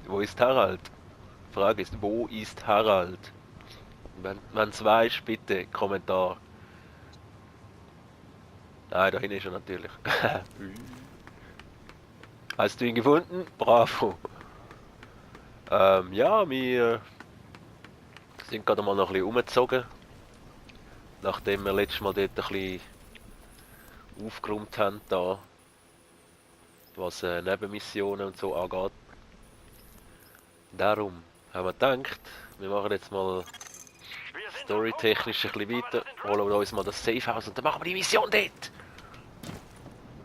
Wo ist Harald? Frage ist, wo ist Harald? Wenn es weiß, bitte Kommentar. Nein, da hinten ist er natürlich. Hast du ihn gefunden? Bravo. Ja, wir sind gerade mal noch ein bisschen umgezogen. Nachdem wir letztes Mal dort ein bisschen aufgeräumt haben, da, was Nebenmissionen und so angeht. Darum haben wir gedacht, wir machen jetzt mal storytechnisch ein bisschen weiter, holen wir uns mal das Safehouse und dann machen wir die Mission dort.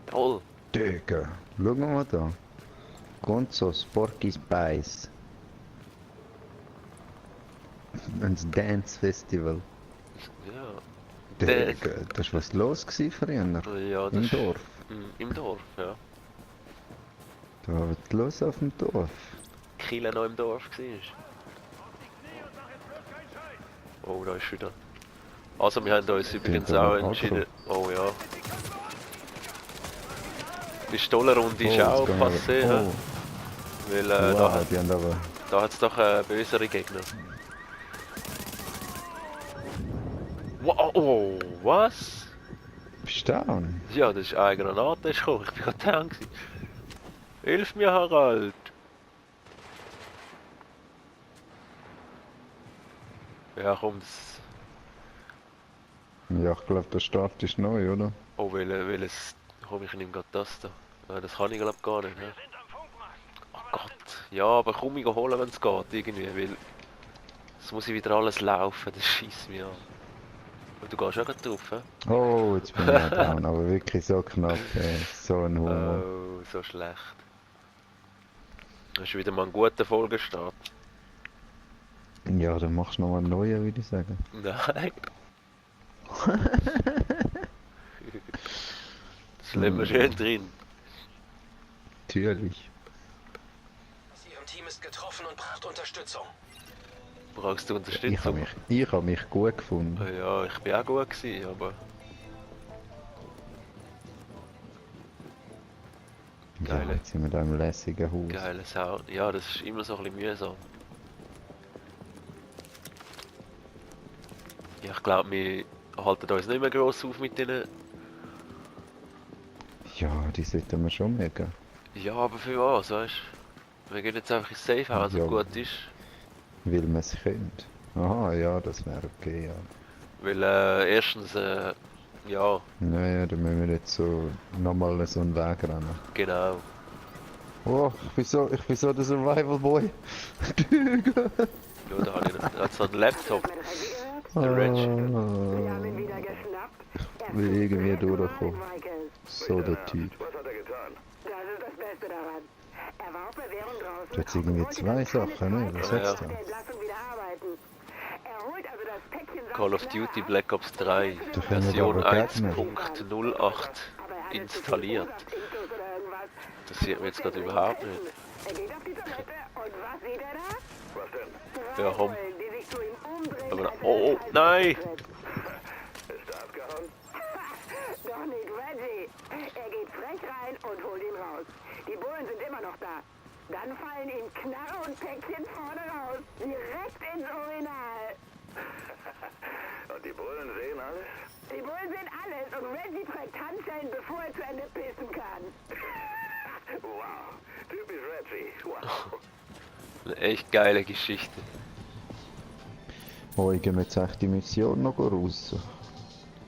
Toll. Digga, schau mal da. Gonzo Sporky Spice. Ein Dance Festival. Ja. Digga, das war was los gewesen früher. Ja, Im Dorf. Im Dorf, ja. Da war was los auf dem Dorf. Kille noch im Dorf war. Oh, da ist wieder. Also, wir haben uns übrigens auch entschieden. Oh ja. Die Pistolenrunde ist auch passé. Oh. Weil Wow, die haben aber... da hat es doch bösere Gegner. Wow, oh, was? Bist du down? Ja, das ist eine Granate ist gekommen. Ich bin gerade down gewesen. Hilf mir, Harald! Ja, komm, das... Ja, ich glaube, der Start ist neu, oder? Oh, welches... Komm, ich nehme gerade das da. Ja, das kann ich glaube gar nicht, ne? Oh Gott. Ja, aber komm mich holen, wenn es geht, irgendwie, weil... Es muss wieder alles laufen, das schießt mich an. Und du gehst auch gerade drauf, hä? Oh, jetzt bin ich auch down, aber wirklich so knapp, so ein Humor. Oh, so schlecht. Das ist wieder mal ein guter Folgestart. Ja, dann machst du nochmal einen neuen, würde ich sagen. Nein. Das lassen wir schön drin. Natürlich. Ihrem Team ist getroffen und braucht Unterstützung. Brauchst du Unterstützung? Ich hab mich gut gefunden. Ja, ich bin auch gut gewesen, aber... Ja, Geile. jetzt sind wir da im lässigen Haus. Geiles Haus. Ja, das ist immer so ein bisschen mühsam. Ja, ich glaube, wir halten uns nicht mehr gross auf mit denen. Ja, die sollten wir schon mega. Ja, aber für was, weißt du? Wir gehen jetzt einfach ins Safehouse Ja. und gut ist. Weil man es könnte. Aha, ja, das wäre okay, ja. Weil erstens, ja, Naja, dann müssen wir jetzt so nochmal so einen Weg rennen. genau. Oh, ich bin so der Survival Boy. Ja, da habe ich so einen Laptop. Der Reg. Ich will irgendwie durchkommen. So der Typ. Was hat er getan? Das ist das Beste daran. Er war auf Bewährung draußen. Da hat's irgendwie zwei Sachen, ne? Was Ja, hat's ja. da? Entlassung wieder arbeiten. Er holt also das Päckchen Call of Duty Black Ops 3 Da können wir Version aber Gegner. 1.08 installiert. Das sieht man jetzt gerade überhaupt nicht. Er geht auf die Toilette und was sieht er da? Was denn? Ja, komm. Rollen, die sich zu ihm umdrehen, Aber, als er oh, das nein! Eis tritt. Ist er abgehauen? Doch nicht Reggie. Er geht frech rein und holt ihn raus. Die Bullen sind immer noch da. Dann fallen ihm Knarre und Päckchen vorne raus. Direkt ins Urinal. Und die Bullen sehen alles? Die Bullen sehen alles und Reggie trägt Handschellen, bevor er zu Ende pissen kann. Wow. Typisch Reggie. Wow. Eine echt geile Geschichte. Oh, ich gehe jetzt echt die Mission noch raus.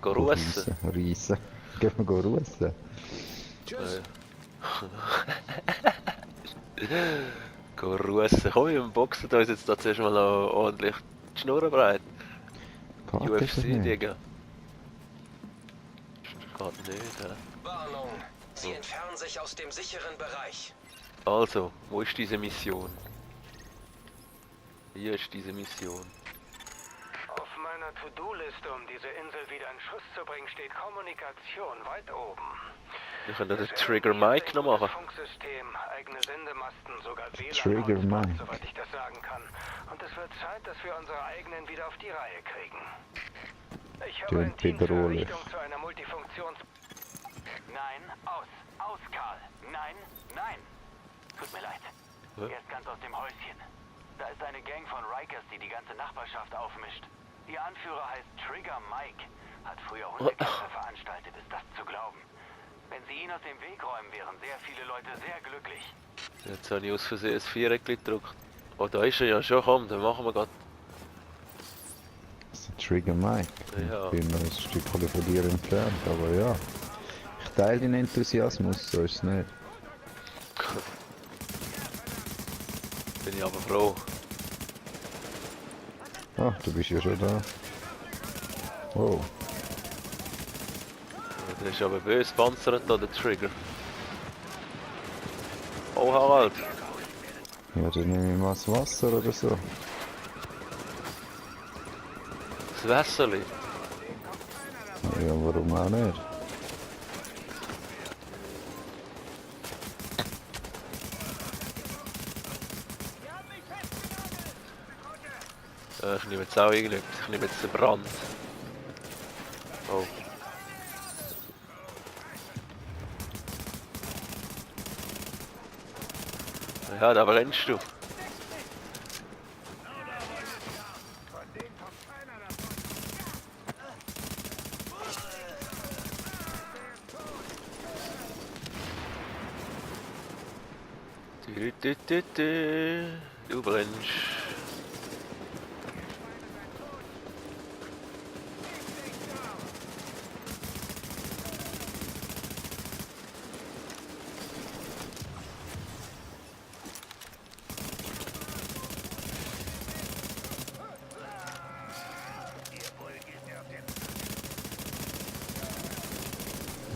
Geh russen. Riesen. Gehen wir russen. Geh russen. Komm, wir boxen uns jetzt da zuerst mal noch ordentlich die Schnurren breit. Geht das UFC, nicht? Digga. Geht nicht, hä? Warnung. Sie entfernen sich aus dem sicheren Bereich. Also, wo ist diese Mission? Hier ist diese Mission. Auf meiner To-Do-Liste, um diese Insel wieder in Schuss zu bringen, steht Kommunikation weit oben. Wir können den Trigger Mike noch machen. Funksystem, eigene Sendemasten, sogar Trigger WLAN-Hotspot, Mike. soweit ich das sagen kann. Und es wird Zeit, dass wir unsere eigenen wieder auf die Reihe kriegen. Ich habe ein Tönt Team zur bedrohlich. Errichtung zu einer Multifunktions... Nein, aus. Aus, Karl. Nein, nein. Tut mir leid. Erst ganz aus dem Häuschen. Da ist eine Gang von Rikers, die die ganze Nachbarschaft aufmischt. Ihr Anführer heißt Trigger Mike. Hat früher Hundekämpfe veranstaltet, ist das zu glauben. Wenn sie ihn aus dem Weg räumen, wären sehr viele Leute sehr glücklich. Jetzt habe ich aus Versehen das Viereck gedrückt. Oh, da ist er ja schon, komm, dann machen wir grad. Das ist der Trigger Mike. Ja. Ich bin noch ein Stückchen von dir entfernt, aber ja. Ich teile den Enthusiasmus, so ist es nicht. Bin ich aber froh. Ah, du bist ja schon da. Oh, Der ist aber böse panzert da, der Trigger. Oh, Harald. ja, dann nehme ich mal das Wasser oder so. Das Wässerli. Ja, warum auch nicht? Ich nehme jetzt auch irgendetwas. Ich nehme jetzt den Brand. Oh. Ja, da brennst du. Du brennst.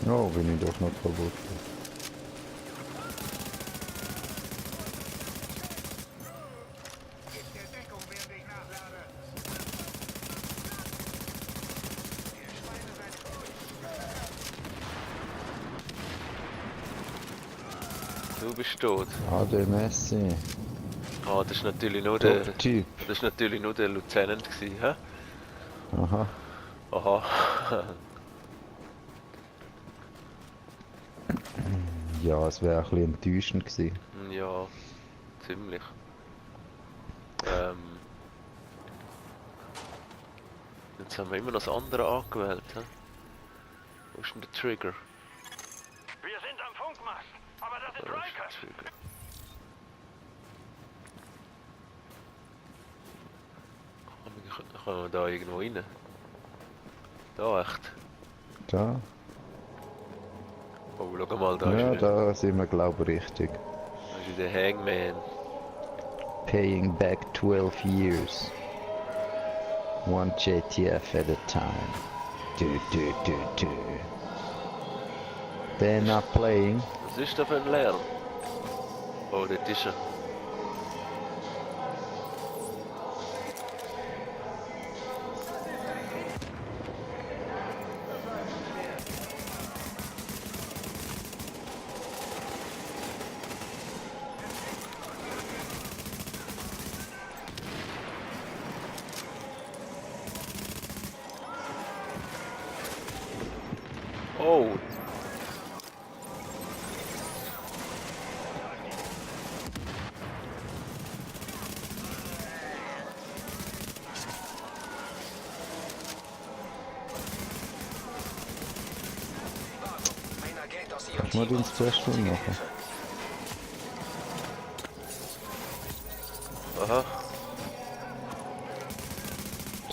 Oh, bin ich doch noch kaputt. Du bist tot. Ah, der Messi. Ah, das ist natürlich nur der. Top Typ. Das ist natürlich nur der Lieutenant gewesen, hä? Aha. Aha. Ja, es wäre ein bisschen enttäuschend gewesen. Ja, ziemlich. Jetzt haben wir immer noch das andere angewählt, hä? Wo ist denn der Trigger? Wir sind am Funkmast, aber das sind Da ist Rikers. der Trigger. Kann man da irgendwo rein? Da echt? Da? Oh, schau mal, da Ja, ist wieder, da sind wir, glaube ich, richtig. da ist wieder Hangman. Paying back 12 years. One JTF at a time. Do. They're not playing. Was ist da für ein Lärm? Oh, dort ist er. Oh! Ein Agent aus ihrem Lass mal Team den Special machen. Aha,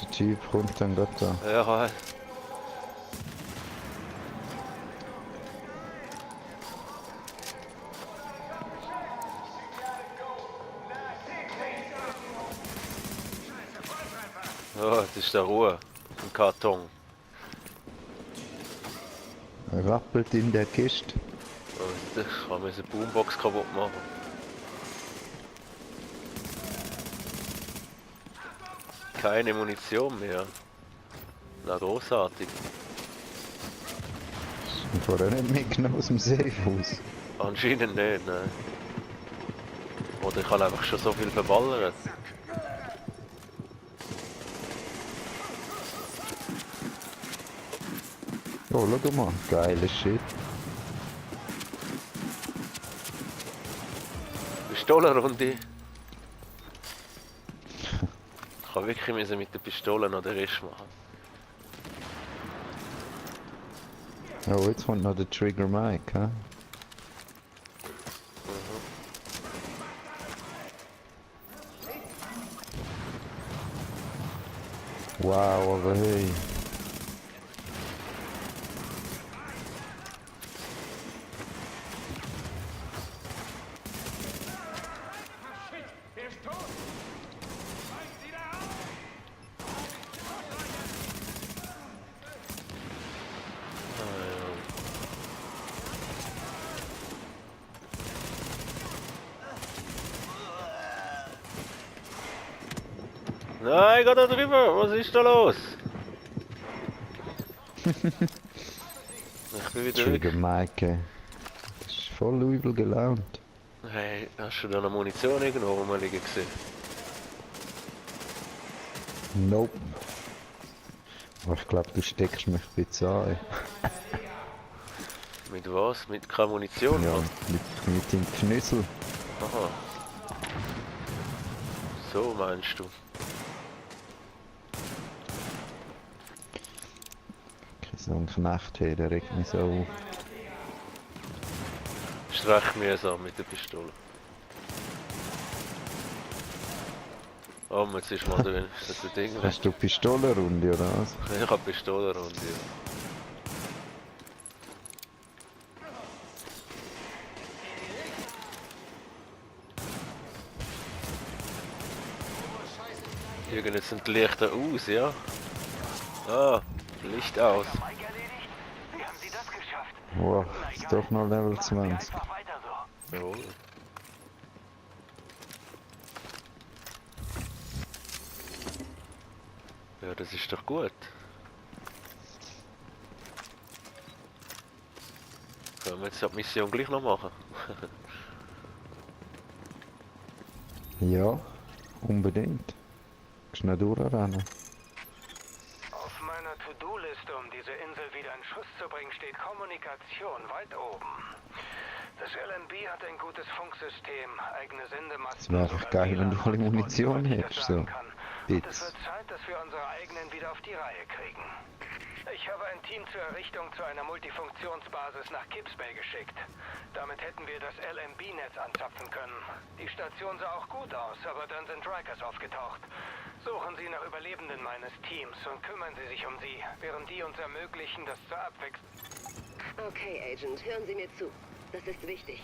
Der Typ kommt dann gerade da. ja, oh, das ist der Ruhe im Karton. Er rappelt in der Kiste. Und ich kann mir eine Boombox kaputt machen. Keine Munition mehr. Na, großartig. Und vorher nicht mitgenommen aus dem Safehaus. Anscheinend nicht, nein. Oder ich habe einfach schon so viel verballert. Oh, schau mal. Geiles Shit. Pistolenrunde. Ich kann wirklich müssen mit der Pistole noch den Rest machen. Oh, jetzt kommt noch der Trigger Mike, hä? Wow, aber hey. Nein, geh da drüber! Was ist da los? Ich bin wieder Trigger weg. Mike. Das ist voll übel gelaunt. Hey, hast du da noch Munition irgendwo rumliegen gesehen? Nope. Aber ich glaube, du steckst mich ein bisschen an. Mit was? Mit keine Munition? Ja, oder? mit dem Knüssel. Aha. So meinst du? So ein Knecht, hey, der regt mich so auf. Ist recht mühsam mit der Pistole. Oh, jetzt ist mal drin. Das ist ein Ding. Hast du Pistolenrunde oder was? Ich hab Pistolenrunde. Ja. Jürgen, jetzt sind die Lichter aus, ja? Ah, Licht aus. Mike erledigt? Wie haben Sie das geschafft? Wow, ist doch noch Level 20. Einfach weiter so. Jawohl. Ja, das ist doch gut. Können wir jetzt die Mission gleich noch machen? Ja, unbedingt. Schnell durchrennen. Auf meiner To-Do-Liste, um diese Insel wieder in Schuss zu bringen, steht Kommunikation weit oben. Das LNB hat ein gutes Funksystem, eigene Sendemasten. Es wäre einfach geil, wenn du alle Munition hättest, so. Und es Bits. wird Zeit, dass wir unsere eigenen wieder auf die Reihe kriegen. Ich habe ein Team zur Errichtung zu einer Multifunktionsbasis nach Kips Bay geschickt. Damit hätten wir das LNB-Netz anzapfen können. Die Station sah auch gut aus, aber dann sind Rikers aufgetaucht. Suchen Sie nach Überlebenden meines Teams und kümmern Sie sich um sie, während die uns ermöglichen, dass zur Abwechslung... Okay, Agent, hören Sie mir zu. Das ist wichtig.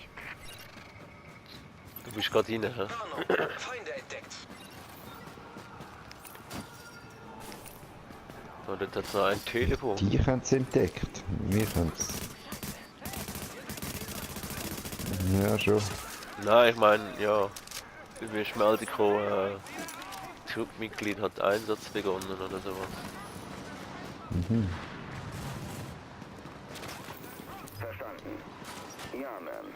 Du bist gerade rein, hä? Warnung, Feinde entdeckt. Oh, dort hat es noch ein Telefon. Die haben es entdeckt. Wir haben es. Ja, schon. Nein, ich meine, ja. Bei mir ist Meldung gekommen, Truppmitglied hat Einsatz begonnen oder sowas. Verstanden. Ja, Ma'am.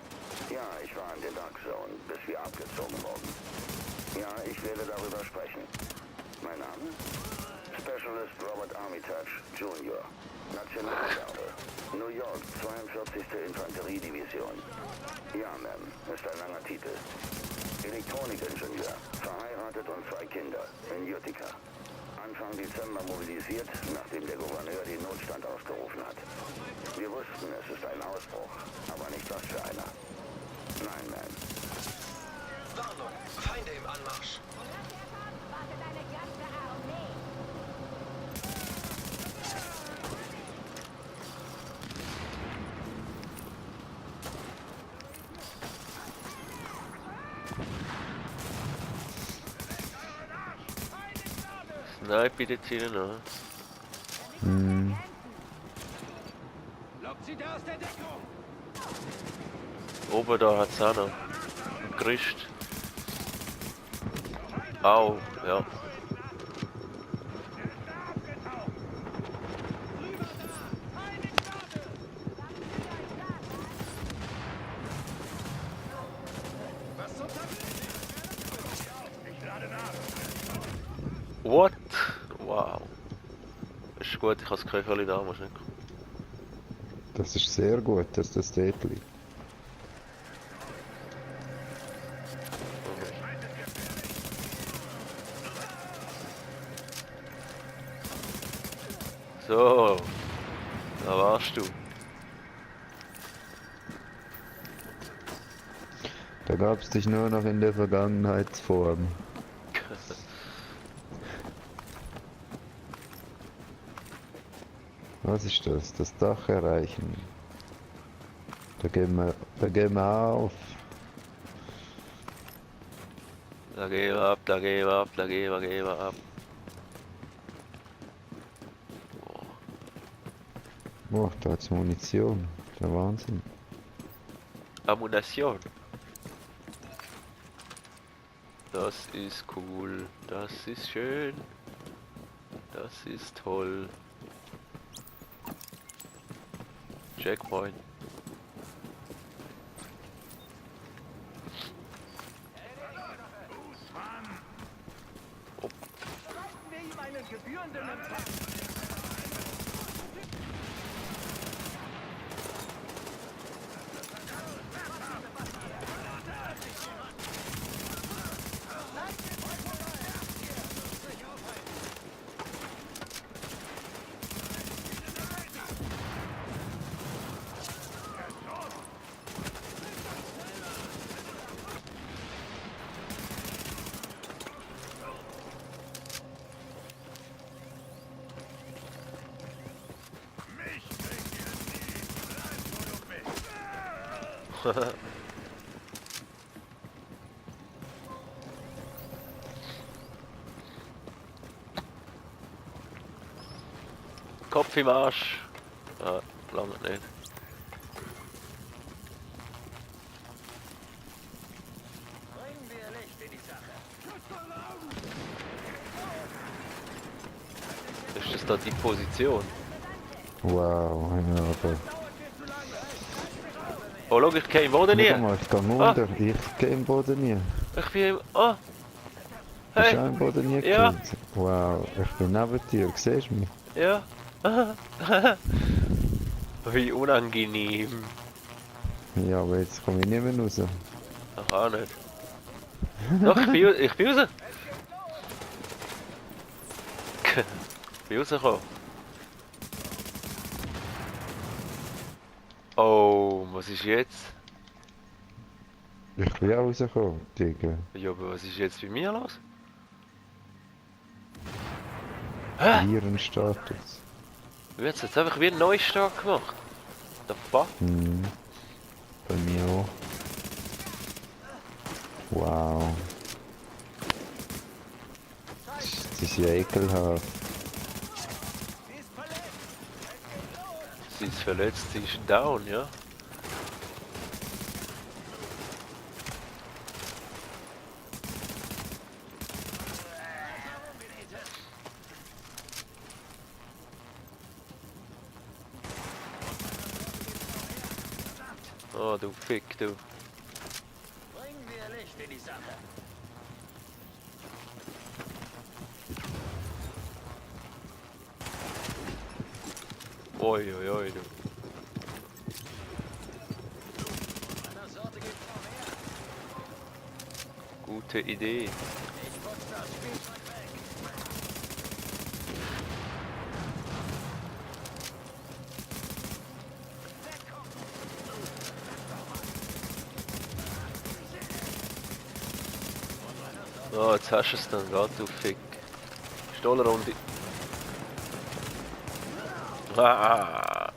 Ja, ich war in der Dark Zone, bis wir abgezogen wurden. Ja, ich werde darüber sprechen. Mein Name? Specialist Robert Armitage, Jr. Nationalgarde. New York, 42. Infanteriedivision. Ja, Ma'am, ist ein langer Titel. Elektronikingenieur, verheiratet und 2 Kinder, in Utica. Anfang Dezember mobilisiert, nachdem der Gouverneur den Notstand ausgerufen hat. Wir wussten, es ist ein Ausbruch, aber nicht was für einer. Nein, Ma'am. Warnung, Feinde im Anmarsch. Snipe jetzt hier noch. Oben da hat es auch noch ein Gerüst. Au, ja. What? Wow. Ist gut, ich habe das Köcherli da, muss nicht. Das ist sehr gut, dass das dort liegt. So, da warst du. Da gab es dich nur noch in der Vergangenheitsform. Was ist das? Das Dach erreichen. Da gehen wir auf. Da gehen wir ab, da gehen wir ab, da gehen wir ab. Boah, da hat's Munition. Der Wahnsinn. Ammunition. Das ist cool, das ist schön, das ist toll. Checkpoint. Kopf im Arsch. Ah, lange nicht. Ist das da die Position? Wow, ja, aber... Oh, schau, ich gehe im Boden Schau nie. mal, ich gehe runter. Ich gehe im Boden nie. Ich bin im... Oh! Bist du Hey! auch im Boden nie Ja. gekillt? Wow, ich bin neben dir, siehst du mich? Ja! Wie unangenehm. Ja, aber jetzt komme ich nicht mehr raus. Ach, auch nicht. Doch, ich bin raus. Ich bin rausgekommen. Oh, was ist jetzt? Ich bin auch rausgekommen, Digga. Ja, aber was ist jetzt bei mir los? Virenstatus. Wir haben jetzt einfach wie einen Neustart gemacht. The fuck? Hm. Bei mir auch. Wow. Das ist ja ekelhaft. Sie ist verletzt, sie ist down, ja? Oh, du Fick, du. Bringen wir Licht in die Sache. Oi, oi, oi, du. Gute Idee. Oh, jetzt hast du es dann gerade, du Fick. Stollerrunde. Ah.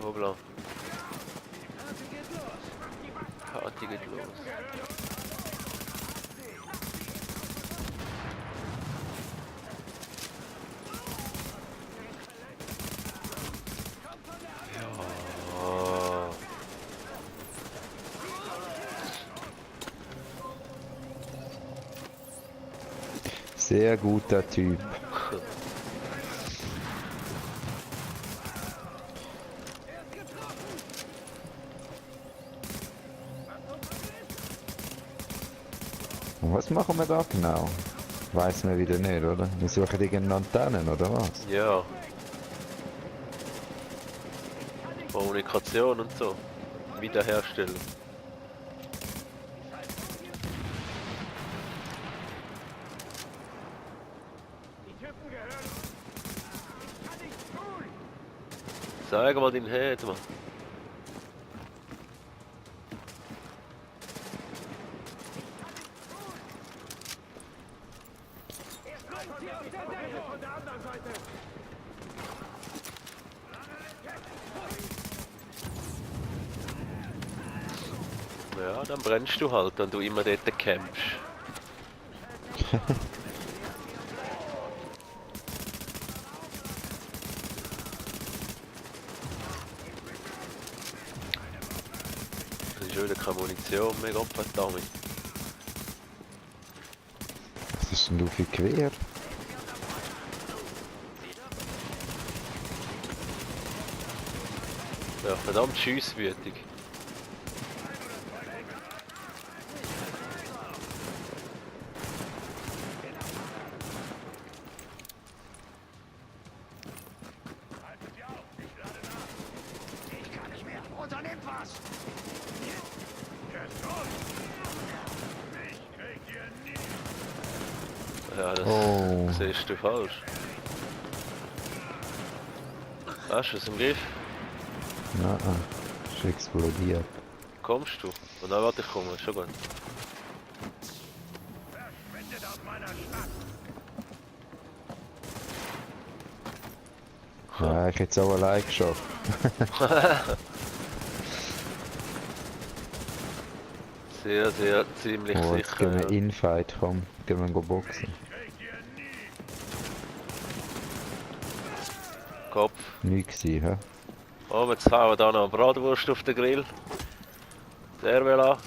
Hoppla. Party geht los. Ja. Sehr guter Typ. Und was machen wir da genau? Weiß man wieder nicht, oder? Wir suchen irgendeine Antennen, oder was? Ja. Kommunikation und so. Wiederherstellen. Sag mal den Head, Mann. Ja, dann brennst du halt, wenn du immer dort campst. Das ist schon wieder keine Munition mehr, Gottverdammt. Was ist denn du für Quer? Ja, verdammt schiesswütig. Ja, das Oh. siehst du falsch. Hast du es im Griff? Nein, ist explodiert. Kommst du? Und dann warte ich komme, schon gut. Ja, ich hätte es auch allein geschafft. Sehr, sehr, ziemlich Oh, jetzt gehen wir sicher. Ja. Infight, komm. Gehen wir boxen. Kopf. Nichts gewesen, hä? Oh, jetzt hauen wir da noch eine Bratwurst auf den Grill. Der will an.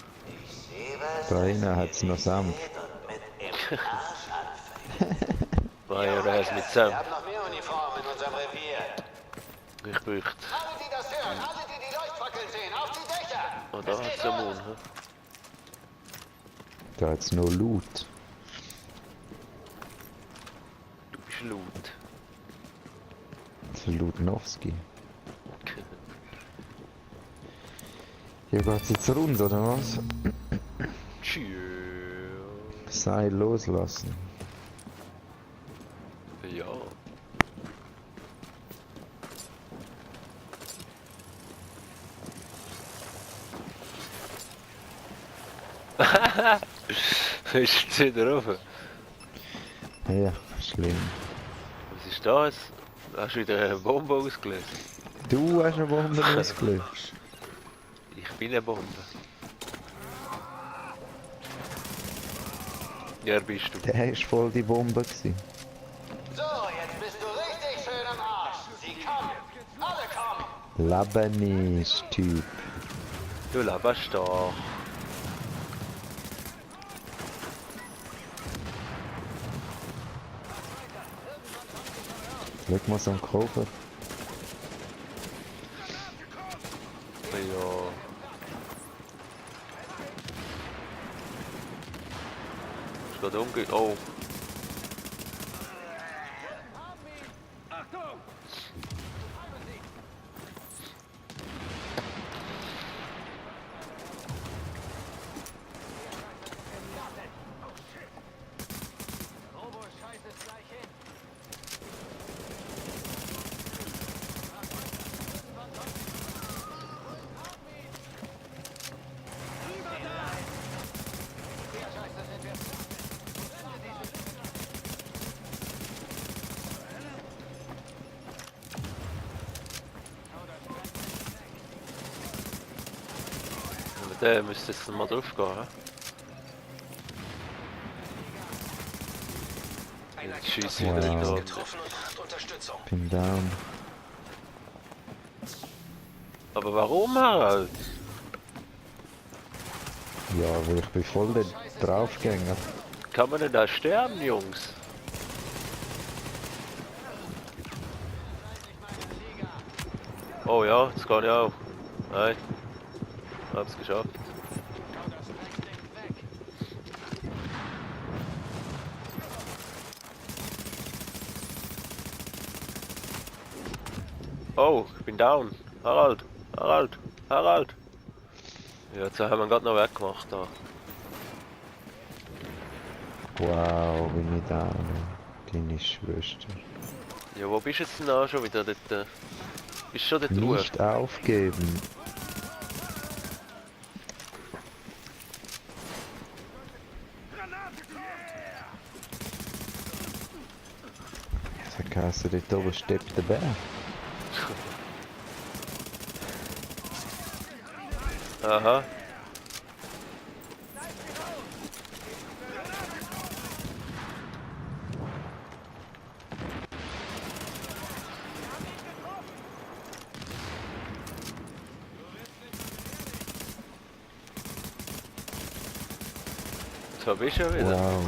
Da hinten hat es noch Senf. Mayonnaise mit Senf. Wir haben noch mehr Uniformen in unserem Revier. Ich bräuchte. Alle, die das hören, alle, die die Leuchtfackeln sehen, auf die Dächer! Oh, da hat's ja Mund, hä? Da hat es noch Loot. Du bist laut. Das ist Lutnowski. Hier geht's jetzt rund, oder was? Tschüss. Seil loslassen. Ja. Ist jetzt wieder rauf? Ja, schlimm. Was ist das? Hast du wieder eine Bombe ausgelöst? Du hast eine Bombe ausgelöst. Ich bin eine Bombe. Ja, bist du. Der war voll die Bombe gewesen. So, jetzt bist du richtig schön am Arsch. Sie kommen. Alle kommen. Lebanese-Typ. Du lebst doch. Leg mal so einen Koffer. Ja. Ist gerade umge... Oh. Der müsste jetzt mal drauf gehen, hä? Jetzt schießt wieder Wow. da. Getroffen und braucht Unterstützung. Bin down. Aber warum, Harald? Ja, weil ich bin voll der Draufgänger. Kann man denn da sterben, Jungs? Oh ja, das kann ich auch. Nein. Hab's geschafft. Oh, ich bin down. Harald, Harald, Harald. Ja, jetzt haben wir ihn gerade noch weggemacht da. Wow, bin ich da. Deine Schwester. Ja, wo bist du jetzt denn da schon wieder dort? Bist du schon dort ruhig? Nicht aufgeben. Das heisst, dort oben steppt der Bär. Aha. So bist du ja wieder Wow.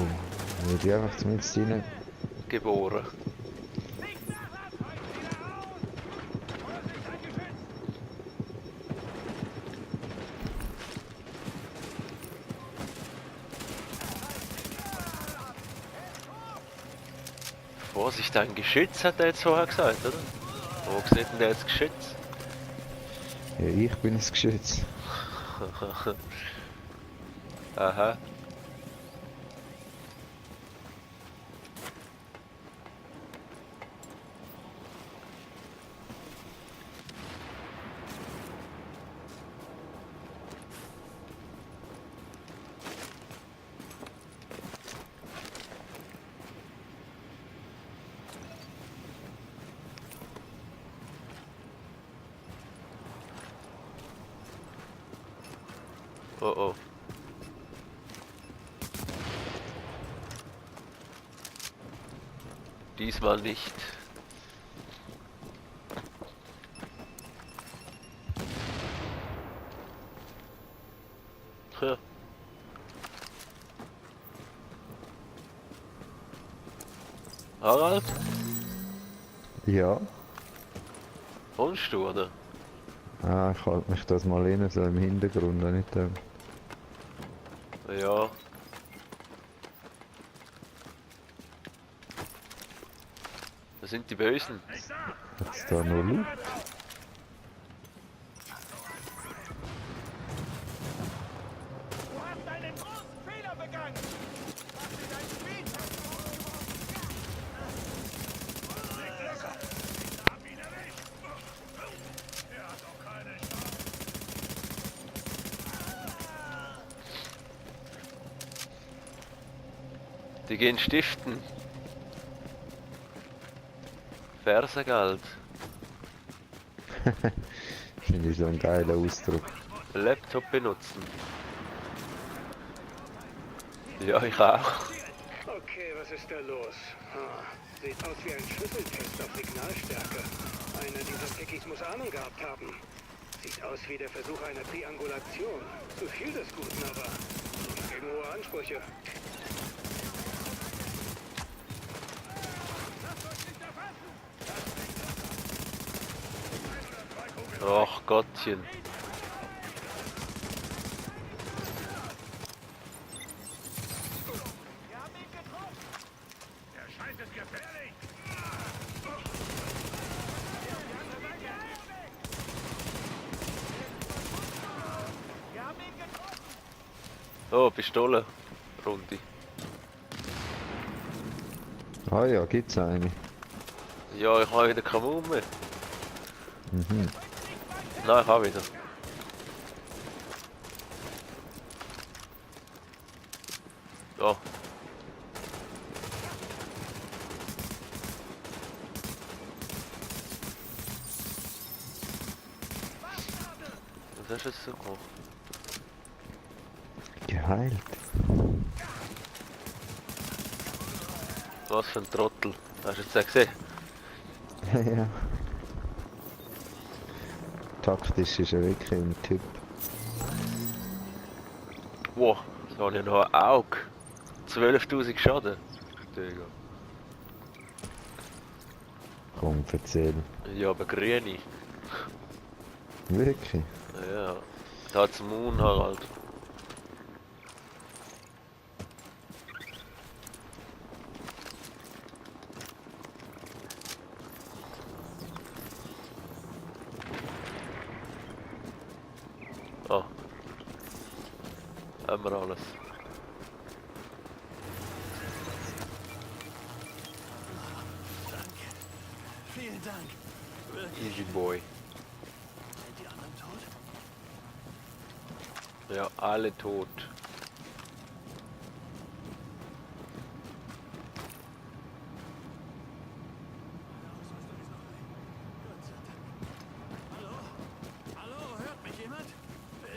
Wird ich einfach zumindest rein. geboren. Vorsicht, ein Geschütz, hat er jetzt vorher gesagt, oder? Wo sieht denn der jetzt Geschütz? Ja, ich bin ein Geschütz. Aha. Oh oh. Diesmal nicht. Ja. Harald? Ja. Wohnst du, oder? Ah, ich halte mich das mal rein, so im Hintergrund, wenn ich da. Ja. Das sind die Bösen. Hat's da noch Loot? Du hast einen großen Fehler begangen! Lass dir dein Speed! Leg locker! Ich hab ihn erwischt! Er hat doch keine Chance! Die gehen stiften. Fersengeld. Finde ich so ein geiler Ausdruck. Laptop benutzen. Ja, ich auch. Okay, was ist da los? Sieht aus wie ein Schlüsseltest auf Signalstärke. Einer dieser Techies muss Ahnung gehabt haben. Sieht aus wie der Versuch einer Triangulation. Zu viel des Guten, aber gegen hohe Ansprüche. Ach Gottchen. Der Scheiß ist gefährlich! Oh, Pistole. Runde. Ah ja, gibt's eine. Ja, ich habe wieder keine Mauer mehr. Mhm. Nein, ich habe wieder. Ja. Was hast du jetzt so gemacht? Geheilt. Was für ein Trottel. Hast du jetzt auch gesehen? Ja. Taktisch ist er wirklich ein Typ. Wow, da habe ich noch ein Auge. 12.000 Schaden. Digga. Komm, erzähl. Ja, aber grüne. Wirklich? Ja. Da hat's Moon, Harald. haben wir alles. Vielen Dank. Easy boy. Sind die anderen tot? Ja, alle tot. Hallo? Hallo, hört mich jemand?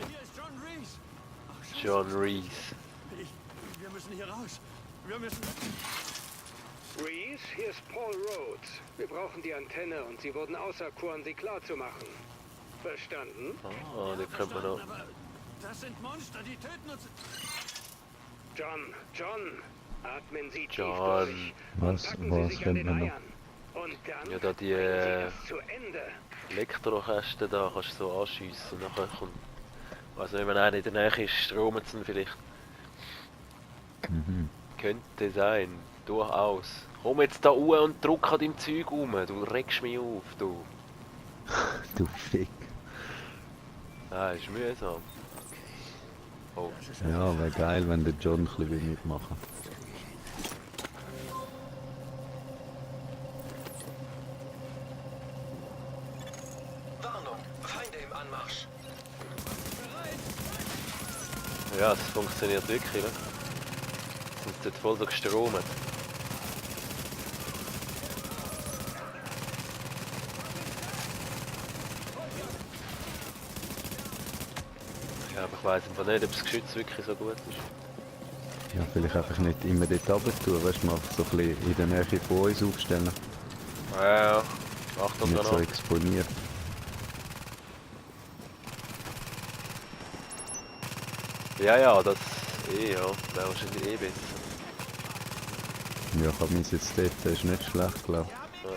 Hier ist John Reese. Ach, Scheiße. John Reese. Wir müssen hier raus. Wir müssen... Reese, hier ist Paul Rhodes. Wir brauchen die Antenne und sie wurden auserkoren, sie klarzumachen. Verstanden? Ah, die könnte man noch. Aber das sind Monster, die töten uns... John, atmen Sie tief John. durch. Was Packen Sie sich an kennt den man noch? Eiern. Und dann Ja, da die bringen Sie das zu Ende. Elektrokästen da kannst du so anschiessen. Nachher kommt. Also wenn man einer in der Nähe ist, stromen sie ihn vielleicht. Mhm. Könnte sein. Durchaus. Komm jetzt da ruhe und drück an deinem Zeug rum. Du regst mich auf, du. Du Fick. Ah, ist mühsam. Oh. Ja, wäre geil, wenn der John ein bisschen mitmachen Warnung, Feinde im Anmarsch. Ja, es funktioniert wirklich, ne? Sind dort voll so gestromt. Ja, aber ich weiss einfach nicht, ob das Geschütz wirklich so gut ist. Ja, vielleicht einfach nicht immer dort runter tun, weißt du, mal so ein bisschen in der Nähe von uns aufstellen. Ja, Achtung Nicht so danach. exponiert. Ja, das ja, wäre wahrscheinlich eh besser. Ja, ich habe meins jetzt dort, das ist nicht schlecht, glaube ich. Ja.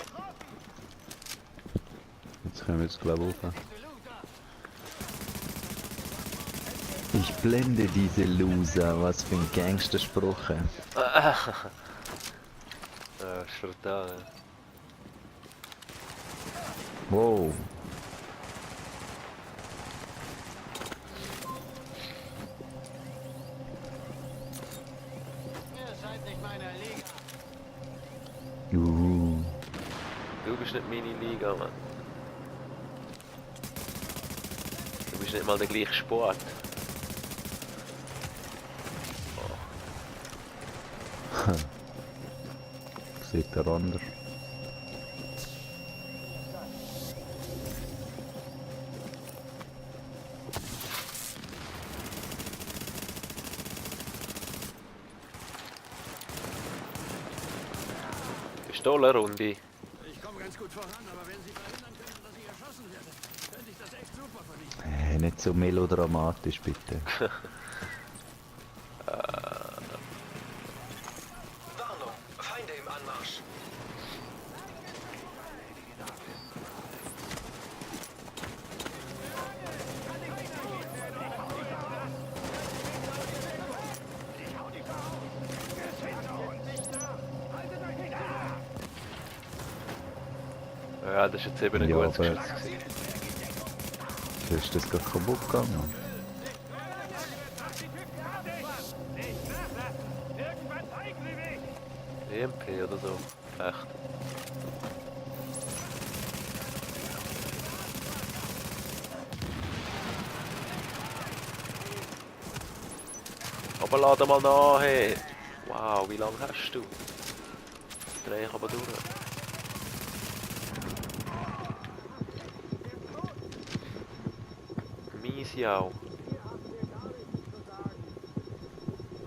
Jetzt können wir jetzt, glaube ich, rauf. Ich blende diese Loser, was für ein Gangsterspruch. Ja, ist brutal, ja. Wow. Ihr seid nicht meiner Liga. Du bist nicht meine Liga, Mann. Du bist nicht mal der gleiche Sport. Sieht er anders. Pistolenrunde. Ich komme ganz gut voran, aber wenn Sie verhindern könnten, dass ich erschossen werde, fände ich das echt super von Ihnen. Nicht so melodramatisch, bitte. Warnung, Feinde im Anmarsch. Ja, das ist jetzt eben ein Ja, gutes aber- Geschütz gewesen. Ist das gerade kaputt gegangen? EMP oder so. Echt. Aber lade mal nach, hey. Wow, wie lange hast du? Dreh ich aber durch. Mies Jau.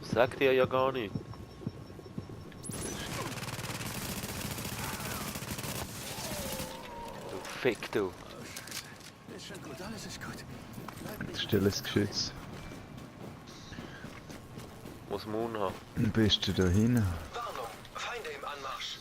Sagt ihr ja gar nicht. Du Fick, du. Ist schon gut, alles ist gut. Stilles Geschütz. Muss Moon haben. Bist du da hin? Warnung, Feinde im Anmarsch.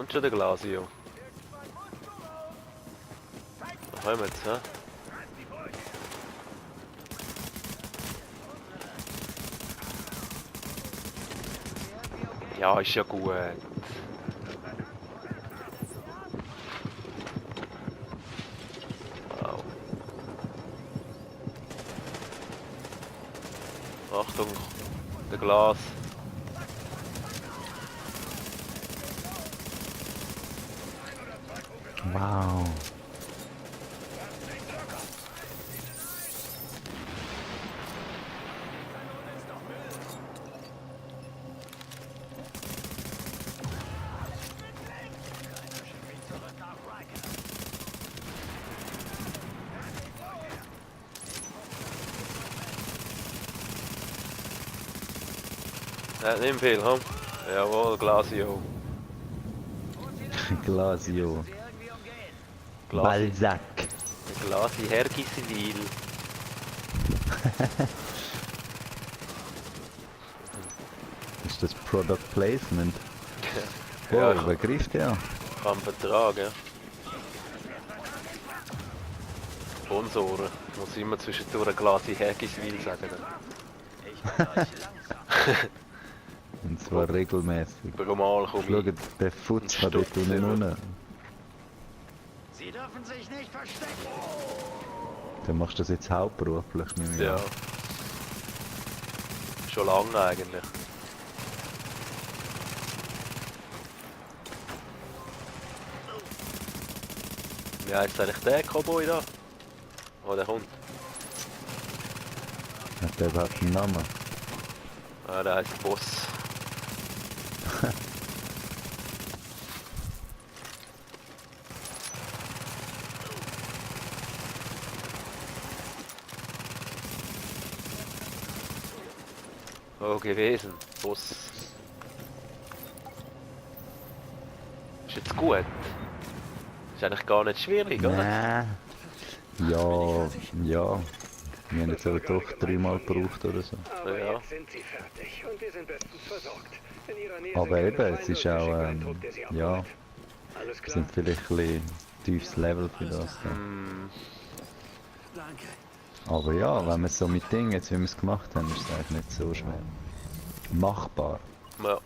Und schon der Glasio. Da kommen wir jetzt, hä? Ja, ist ja gut. Wow. Achtung, der Glas. Wow. Nimm viel, hm? Jawohl, Glasio. Glasio. Balzac. Glasi Hergiswil. Ist das Product Placement? Ja, Wow, wer greift der? kann vertragen. Sponsoren. Muss immer zwischendurch Glasi Hergiswil sagen. Und zwar regelmäßig. Brumal komme Schau, ich. der Futz hat dort Stutz unten. immer. Sie dürfen sich nicht verstecken. Dann machst du das jetzt hauptberuflich, nehme ich Ja. an. Schon lange eigentlich. Wie heisst eigentlich der Cowboy da? Oh, der kommt. Hat der überhaupt einen Namen? Ah, der heisst Boss. Oh, gewesen. Boss. Ist jetzt gut. Ist eigentlich gar nicht schwierig, oder? Nein. Ja, ja. Wir haben jetzt aber doch 3-mal gebraucht oder so. Aber Ja. jetzt sind sie fertig und wir sind bestens versorgt. In ihrer Nähe Aber sind keine eben, es Feinde ist und wir auch, schicken einen Trupp, der sie ja, abholt. Alles wir klar? sind vielleicht ein bisschen tiefes Level für das. Ja. Hm, Danke. Aber ja, wenn wir es so mit Dingen, jetzt wie wir es gemacht haben, ist es eigentlich nicht so schwer. Machbar. ja.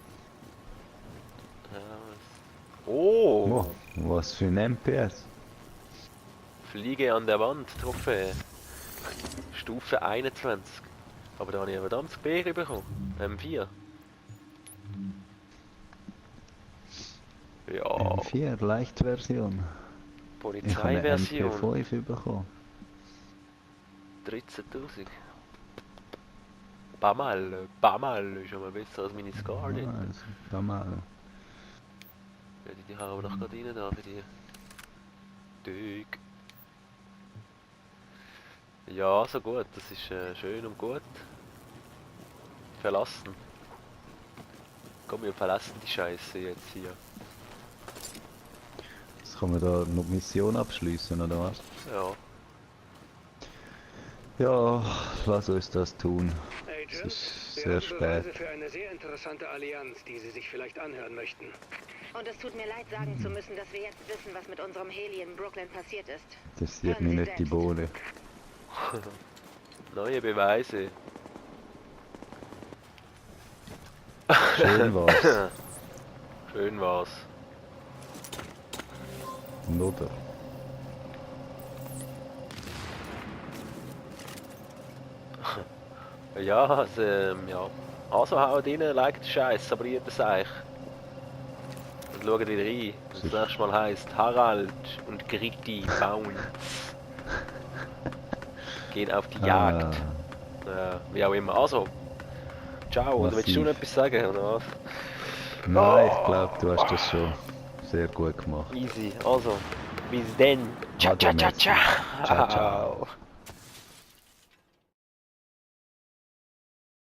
Oh! Wow, was für ein MPS. Fliege an der Wand, Trophäe. Stufe 21. Aber da habe ich ein verdammtes Bär bekommen. M4. Ja, M4, Leichtversion. Ich habe eine Polizeiversion. MP5 bekommen. 13.000. Bamal ist schon mal besser als meine Scarlet. Ah, also, da mal. Ja, die haben wir doch gerade rein da für die. Tüg. Ja, so gut, das ist schön und gut. Verlassen. Komm, wir verlassen die Scheiße jetzt hier. Jetzt kann man da noch die Mission abschließen oder was? Ja. Ja, lass uns das tun. Es Agent, ist wir sehr haben spät. Beweise für eine sehr interessante Allianz, die Sie sich vielleicht anhören möchten. Und es tut mir leid, sagen zu müssen, dass wir jetzt wissen, was mit unserem Heli in Brooklyn passiert ist. Interessiert Hören mich Sie nicht die selbst. Bohne. Neue Beweise. Schön war's. Schön war's. Oder? Ja, also, ja. Also haut rein, liked den Scheiß, abonniert es euch. Und schaut wieder rein. Das nächste Mal heisst Harald und Gritti Bounce. Geht auf die Jagd. Wie auch immer. Also, ciao. Oder willst du noch Massiv. etwas sagen, oder was? Nein, ich glaube, du hast das schon sehr gut gemacht. Easy. Also, bis dann. Ciao, ciao, ciao, ciao. Ciao, ciao.